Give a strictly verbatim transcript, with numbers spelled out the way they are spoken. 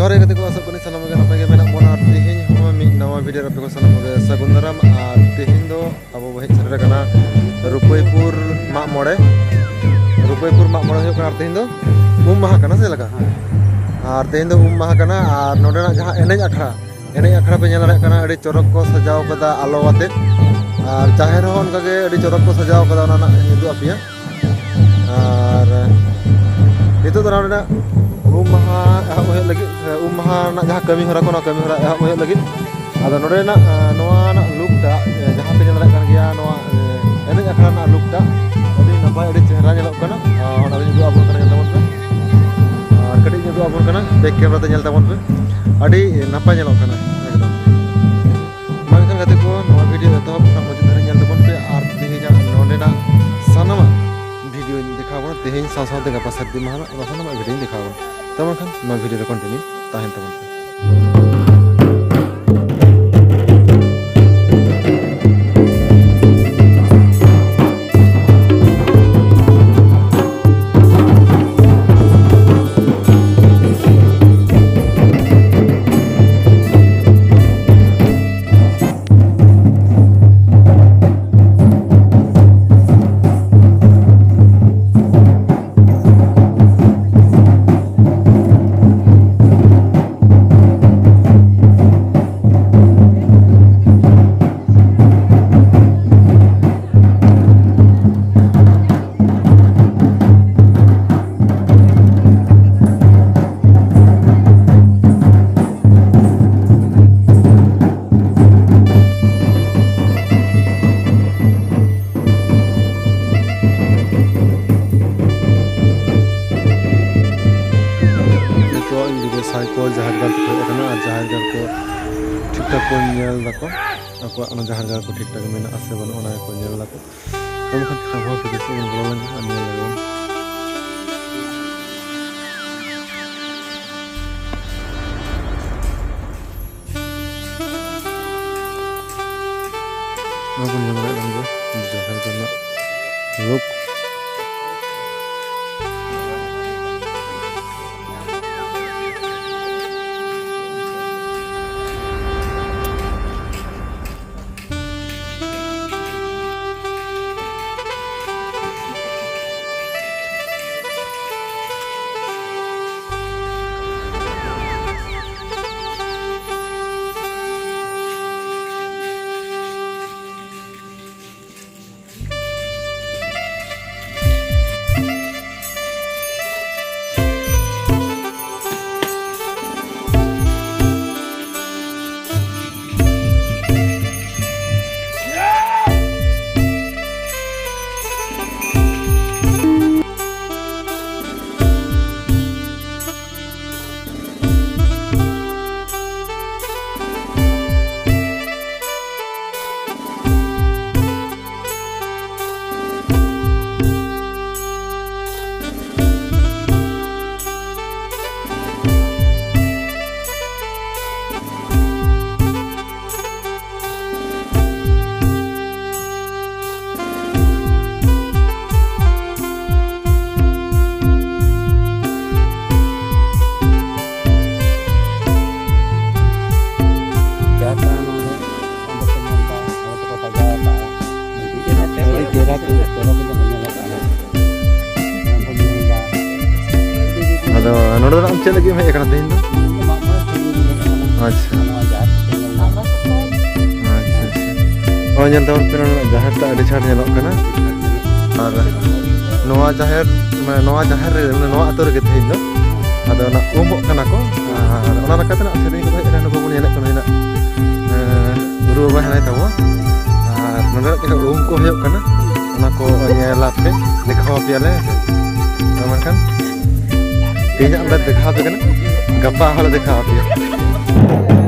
ᱡᱚᱦᱟᱨ ᱜᱮ ᱜᱟᱛᱮ ᱠᱚ, ᱟᱥᱚᱜ ᱠᱟᱹᱱᱟᱹᱧ ᱥᱟᱱᱟᱢ ᱜᱮ ᱱᱟᱯᱟᱭ ᱜᱮ ᱢᱮᱱᱟᱜ ᱵᱚᱱᱟ᱾ ᱟᱨ ᱛᱮᱦᱮᱧ ᱦᱚᱸ ᱢᱤᱫ ᱱᱟᱣᱟ ᱵᱷᱤᱰᱤᱭᱳ ᱨᱮ ᱟᱯᱮ ᱠᱚ ᱥᱟᱱᱟᱢ ᱜᱮ ᱥᱟᱹᱜᱩᱱ ᱫᱟᱨᱟᱢ᱾ ᱟᱨ ᱛᱮᱦᱮᱧ ᱫᱚ ᱟᱵᱚ ᱵᱚ ᱦᱮᱡ ᱥᱮᱴᱮᱨ ᱟᱠᱟᱱᱟ ᱨᱩᱯᱟᱹᱭᱯᱩᱨ ᱢᱟᱜ ᱢᱚᱬᱮ᱾ ᱨᱩᱯᱟᱹᱭᱯᱩᱨ ᱢᱟᱜ ᱢᱚᱬᱮ ᱦᱩᱭᱩᱜ ᱠᱟᱱᱟ᱾ ᱟᱨ ᱛᱮᱦᱮᱧ ᱫᱚ ᱩᱢ ᱢᱟᱦᱟ ᱠᱟᱱᱟ, ᱪᱮᱫ ᱞᱮᱠᱟ? ᱟᱨ ᱛᱮᱦᱮᱧ ᱫᱚ ᱩᱢ ᱢᱟᱦᱟ ᱠᱟᱱᱟ᱾ ᱟᱨ ᱱᱚᱰᱮᱱᱟᱜ ᱡᱟᱦᱟᱸ ᱮᱱᱮᱡ ᱟᱠᱷᱲᱟ, ᱮᱱᱮᱡ ᱟᱠᱷᱲᱟ ᱯᱮ ᱧᱮᱞ ᱫᱟᱲᱮᱭᱟᱜ ᱠᱟᱱᱟ, ᱟᱹᱰᱤ ᱪᱚᱨᱚᱠ ᱠᱚ ᱥᱟᱡᱟᱣ ᱠᱟᱫᱟ ᱟᱞᱚ ᱟᱛᱮᱫ᱾ ᱟᱨ ᱡᱟᱦᱮᱨ ᱦᱚᱸ ᱚᱱᱠᱟᱜᱮ ᱟᱹᱰᱤ ᱪᱚᱨᱚᱠ ᱠᱚ ᱥᱟᱡᱟᱣ ᱠᱟᱫᱟ, ᱚᱱᱟ ᱨᱮᱱᱟᱜ ᱤᱧ ᱩᱫᱩᱜ ᱟᱯᱮᱭᱟ᱾ ᱟᱨ ᱱᱤᱛᱚᱜ ᱫᱚ ᱱᱚᱰᱮᱱᱟᱜ ᱩᱢ ᱢᱟᱦᱟ ᱮᱦᱚᱵ ᱦᱩᱭᱩᱜ ᱞᱟᱹᱜᱤᱫ, ᱩᱢ ᱢᱟᱦᱟ ᱨᱮᱱᱟᱜ ᱡᱟᱦᱟᱸ ᱠᱟᱹᱢᱤ ᱦᱚᱨᱟ ᱠᱚ, ᱚᱱᱟ ᱠᱟᱹᱢᱤ ᱦᱚᱨᱟ ᱮᱦᱚᱵ ᱦᱩᱭᱩᱜ ᱞᱟᱹᱜᱤᱫ᱾ ᱟᱫᱚ ᱱᱚᱰᱮᱱᱟᱜ, ᱱᱚᱣᱟ ᱨᱮᱱᱟᱜ ᱞᱩᱠ ᱴᱟᱜ, ᱡᱟᱦᱟᱸ ᱯᱮ ᱧᱮᱞ ᱫᱟᱲᱮᱭᱟᱜ ᱠᱟᱱ ᱜᱮᱭᱟ, ᱱᱚᱣᱟ ᱮᱱᱮᱡ ᱟᱠᱷᱲᱟ ᱨᱮᱱᱟᱜ ᱞᱩᱠ ᱴᱟᱜ ᱟᱹᱰᱤ ᱱᱟᱯᱟᱭ, ᱟᱹᱰᱤ ᱪᱮᱦᱨᱟ ᱧᱮᱞᱚᱜ ᱠᱟᱱᱟ᱾ ᱚᱱᱟ ᱞᱤᱧ ᱩᱫᱩᱜ ᱟᱵᱚᱱ ᱠᱟᱱᱟ, ᱧᱮᱞ ᱛᱟᱵᱚᱱ ᱯᱮ᱾ ᱟᱨ ᱠᱟᱹᱴᱤᱡ ᱤᱧ ᱩᱫᱩᱜ ᱟᱵᱚᱱ ᱠᱟᱱᱟ, ᱵᱮᱠ ᱠᱮᱢᱮᱨᱟ ᱛᱮ ᱧᱮᱞ ᱛᱟᱵᱚᱱ ᱯᱮ, ᱟᱹᱰᱤ ᱱᱟᱯᱟᱭ ᱧᱮᱞᱚᱜ ᱠᱟᱱᱟ ᱮᱠᱫᱚᱢ᱾ ᱢᱟ ᱮᱱᱠᱷᱟᱱ ᱜᱟᱛᱮ ᱠᱚ, ᱱᱚᱣᱟ ᱵᱷᱤᱰᱤᱭᱳ ᱮᱛᱚᱦᱚᱵ ᱠᱷᱚᱱᱟᱜ ᱢᱩᱪᱟᱹᱫ ᱫᱷᱟᱹᱨᱤᱡ ᱧᱮᱞ ᱛᱟᱵᱚᱱ ᱯᱮ᱾ ᱟᱨ ᱛᱮᱦᱮᱧᱟᱜ ᱱᱚᱰᱮᱱᱟᱜ ᱥᱟᱱᱟᱢᱟᱜ ᱵᱷᱤᱰᱤᱭᱳᱧ ᱫᱮᱠᱷᱟᱣ ᱟᱵᱚᱱᱟ᱾ ᱛᱮᱦᱮᱧ ᱥᱟᱶ ᱥᱟᱶᱛᱮ ᱜᱟᱯᱟ ᱥᱟᱹᱨᱫᱤ ᱢᱟᱦᱟ ᱨᱮᱱᱟᱜ ᱥᱟᱱᱟᱢᱟᱜ ᱵᱷᱤᱰᱤᱭᱳᱧ ᱫᱮᱠᱷᱟᱣ ᱟᱵᱚᱱᱟ᱾ ᱛᱚ ᱢᱮᱱᱠᱷᱟᱱ ᱱᱚᱣᱟ ᱵᱷᱤᱰᱤᱭᱳ ᱨᱮ ᱠᱚᱱᱴᱤᱱᱤᱭᱩ ᱛᱟᱦᱮᱱ ᱛᱟᱵᱚᱱ ᱯᱮ᱾ ᱱᱤᱛᱚᱜ ᱤᱧ ᱫᱤᱫᱤ ᱥᱟᱭ ᱠᱚ ᱡᱟᱦᱮᱨ ᱜᱟᱲ ᱛᱮᱠᱚ ᱦᱮᱡ ᱟᱠᱟᱱᱟ ᱟᱨ ᱡᱟᱦᱮᱨ ᱜᱟᱲ ᱠᱚ ᱴᱷᱤᱠ ᱴᱷᱟᱠ ᱠᱚ ᱧᱮᱞ ᱫᱟᱠᱚ, ᱟᱠᱚᱣᱟᱜ ᱚᱱᱟ ᱡᱟᱦᱮᱨ ᱜᱟᱲ ᱠᱚ ᱴᱷᱤᱠ ᱴᱷᱟᱠ ᱢᱮᱱᱟᱜᱼᱟ ᱥᱮ ᱵᱟᱹᱱᱩᱜᱼᱟ, ᱚᱱᱟ ᱜᱮᱠᱚ ᱧᱮᱞ ᱫᱟᱠᱚ᱾ ᱛᱚ ᱢᱮᱱᱠᱷᱟᱱ ᱟᱵᱚ ᱦᱚᱸ ᱵᱷᱤᱛᱤᱨ ᱥᱮᱫ ᱵᱚᱱ ᱵᱚᱞᱚ ᱞᱮᱱ ᱜᱮ ᱟᱨ ᱧᱮᱞ ᱞᱮᱜᱮ ᱵᱚᱱ᱾ ᱱᱚᱣᱟ ᱵᱚᱱ ᱧᱮᱞ ᱫᱟᱲᱮᱭᱟᱜ ᱠᱟᱱ ᱜᱮᱭᱟ ᱡᱟᱦᱮᱨ ᱨᱮᱱᱟᱜ ᱨᱩᱯ᱾ ᱞᱟᱹᱜᱤᱫ ᱮᱢ ᱦᱮᱡ ᱟᱠᱟᱱᱟ ᱛᱮᱦᱮᱧ ᱫᱚ? ᱟᱪᱪᱷᱟ᱾ ᱟᱪᱪᱷᱟ, ᱟᱪᱪᱷᱟ᱾ ᱱᱚᱜᱼᱚᱭ ᱧᱮᱞ ᱛᱟᱵᱚᱱ ᱯᱮ, ᱱᱚᱰᱮᱱᱟᱜ ᱡᱟᱦᱮᱨ ᱴᱟᱜ ᱟᱹᱰᱤ ᱪᱷᱟᱴ ᱧᱮᱞᱚᱜ ᱠᱟᱱᱟ᱾ ᱟᱨ ᱱᱚᱣᱟ ᱡᱟᱦᱮᱨ, ᱢᱟᱱᱮ ᱱᱚᱣᱟ ᱡᱟᱦᱮᱨ ᱨᱮ, ᱢᱟᱱᱮ ᱱᱚᱣᱟ ᱟᱹᱛᱩ ᱨᱮᱜᱮ ᱛᱮᱦᱮᱧ ᱫᱚ ᱟᱫᱚ ᱚᱱᱟ ᱩᱢᱚᱜ ᱠᱟᱱᱟ ᱠᱚ᱾ ᱟᱨ ᱚᱱᱟ ᱞᱮᱠᱟᱛᱮ ᱱᱟᱜ ᱥᱮᱨᱮᱧ ᱠᱚᱫᱚ ᱦᱮᱡ ᱮᱱᱟ, ᱱᱩᱠᱩ ᱵᱚᱱ ᱧᱮᱞᱮᱫ ᱠᱚ ᱱᱩᱭ ᱱᱟᱜ, ᱮᱸ, ᱜᱩᱨᱩ ᱵᱟᱵᱟ ᱦᱮᱱᱟᱭ ᱛᱟᱵᱚ᱾ ᱟᱨ ᱱᱚᱰᱮᱱᱟᱜ ᱡᱟᱦᱟᱸ ᱩᱢ ᱠᱚ ᱦᱩᱭᱩᱜ ᱠᱟᱱᱟ, ᱚᱱᱟ ᱠᱚ ᱧᱮᱞ ᱟᱯᱮ, ᱫᱮᱠᱷᱟᱣ ᱟᱯᱮᱭᱟᱞᱮ᱾ ᱛᱚ ᱢᱮᱱᱠᱷᱟᱱ ᱛᱮᱦᱮᱧᱟᱜ ᱞᱮ ᱫᱮᱠᱷᱟᱣ ᱟᱯᱮ ᱠᱟᱱᱟ, ᱜᱟᱯᱟ ᱦᱚᱸᱞᱮ ᱫᱮᱠᱷᱟᱣ ᱟᱯᱮᱭᱟ᱾